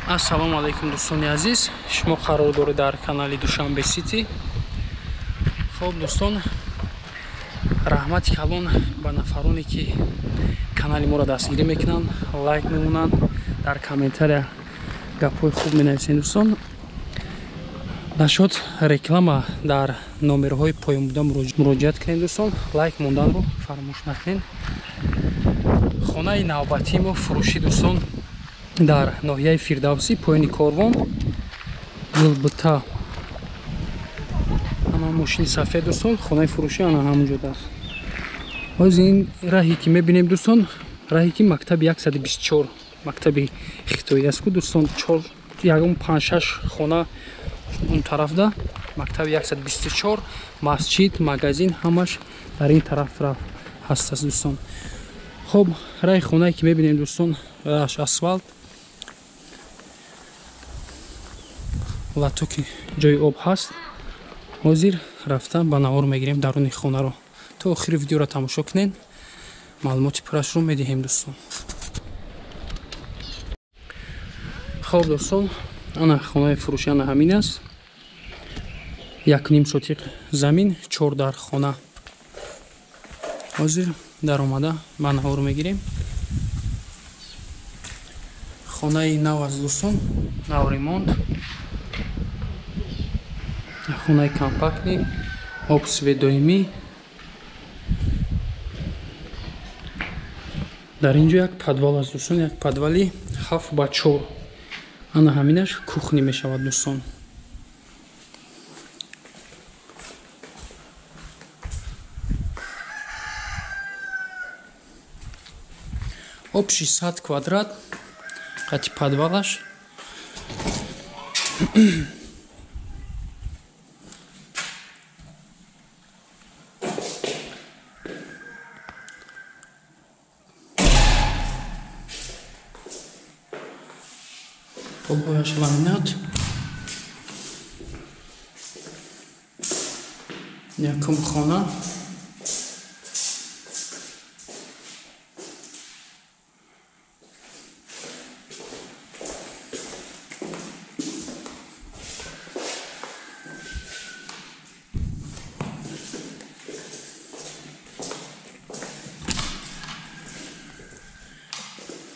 Ассалому алайкум дӯстони азиз, шумо қарор доред дар канали Душанбе Сити. Хоб дӯстон, раҳмати калон ба нафароне ки канали моро дастгирӣ мекунанд, лайк мемонанд, дар комментария гапҳои хуб менависед дӯстон. Нашуд реклама дар номерҳои поён буда муроҷиат кунед дӯстон, лайк монданро фаромӯш накунед. Хонаи навбатии мо фурӯшӣ дӯстон дар ноҳияи Фирдавсӣ, поёни корвон, Гулбута. Ана мошини сафед дӯстон, хонаи фурӯшӣ ана ҳамонҷо аст. Ҳозир ин раҳе ки мебинем дӯстон, раҳе ки мактаби 124, мактаби хитоӣ аст ку дӯстон, ягон 5-6 хона он тарафда, мактаби 124, масҷид, магазин ҳамаш дар ин тараф ҳаст аст дӯстон. Хоб, раҳи хонае ки мебинем дӯстон, раҳаш асфалт, латоки ҷои об ҳаст. Ҳозир рафта ба навор мегирем даруни хонаро. То охири видеоро тамошо кунед, маълумоти пуррашро медиҳем дӯстон. Хоб дӯстон, ана хонаи фурӯшӣ ана ҳамин аст. 1.5 сотиқ замин, 4 дар хона. Ҳозир даромада ба навор мегирем. Хонаи нав аст дӯстон, нав ремонт. Хонаи компактӣ, об свет доимӣ. Дар ин ҷо як подвал аст дӯстон, як подвали 7 ба 4. Ана ҳаминаш кухни мешавад дӯстон. Об 600 квадрат қати подвалаш. Обояш ламинат. Якум хона.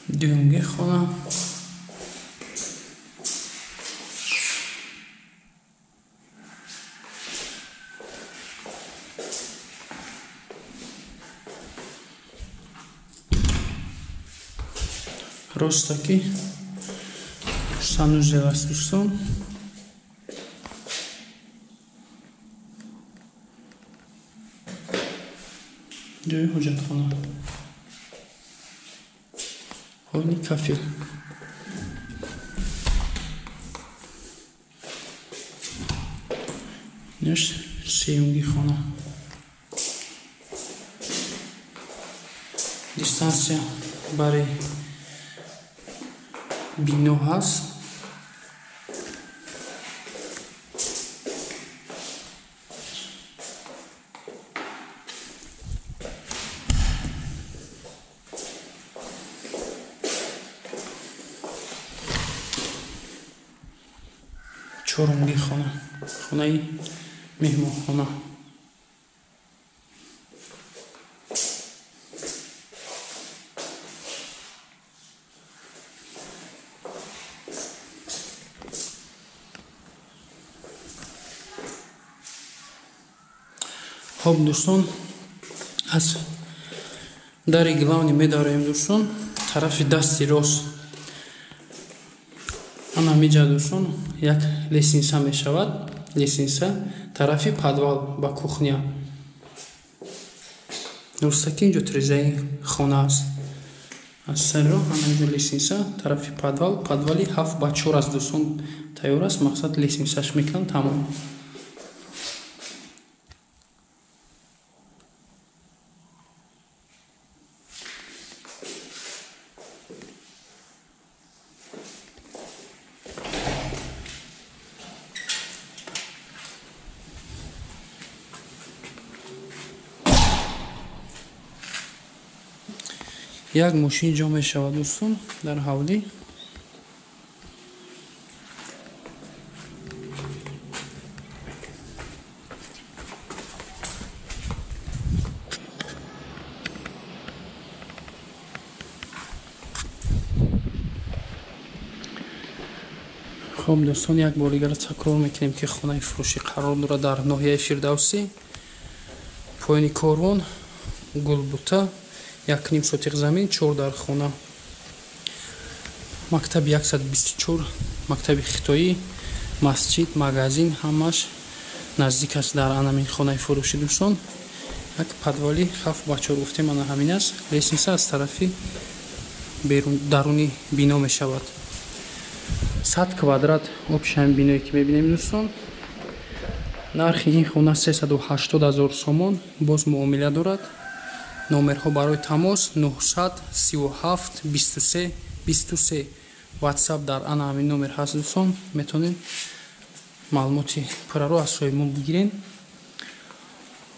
Дуюмги хона. Ростаки санузел аст дӯстон. Ҷои ҳоҷатхона, ҳони кафел. Инаш сеюмги хона. Дистансия барои бино ҳаст. Чорумги хона, хонаи меҳмонхона. Хоб дӯстон, аз дари главни медароем дӯстон, тарафи дасти рост. Ана миҷа дӯстон як лестница мешавад, лестница тарафи подвал ба кухня. Дӯстаки инҷо тирезаи хона аст. Аз сари роҳ ана инҷо лестница тарафи подвал, подвали 7 ба 4 аст дӯстон, тайёр аст, мақсад лестницаш мекунанд тамом. Як мошин ҷо мешавад дӯстон дар ҳавлӣ. Хоб, дӯстон, як бор дигар такрор мекунем, ки хонаи фурӯшӣ қарор дорад дар ноҳияи Фирдавсӣ, поёни корвон, Гулбута, 1,5 сотиқ замин, чор дар хона, мактаби 124, мактаби хитоӣ, масҷид, магазин, ҳамаш наздик аст дар анамин хонаи фурӯшӣ. Дӯстон, як подвали 7 ба 4 гуфтем, ана ҳамин аст. Лестница аз тарафи берун даруни бино мешавад. 100 квадрат общий ҳамин биное, ки мебинем, дӯстон. Нархи ин хона 380 ҳазор сомон, боз муомила дорад. Номерҳо барои тамос: 937 23 23. Ватсап дар ана ҳамин номер ҳаст. Дӯстон, метавонед маълумоти пурраро аз соҳибмулк бигиред.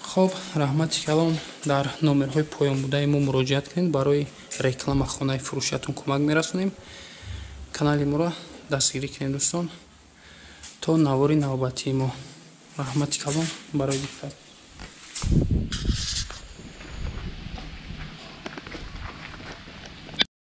Хоб, раҳмати калон. Дар номерҳои поёнбудаи мо муроҷиат кунед, барои реклама хонаи фурӯшиятон кӯмак мерасонем. Канали моро дастгирӣ кунед, дӯстон. То навори навбатии мо, раҳмати калон барои диққат.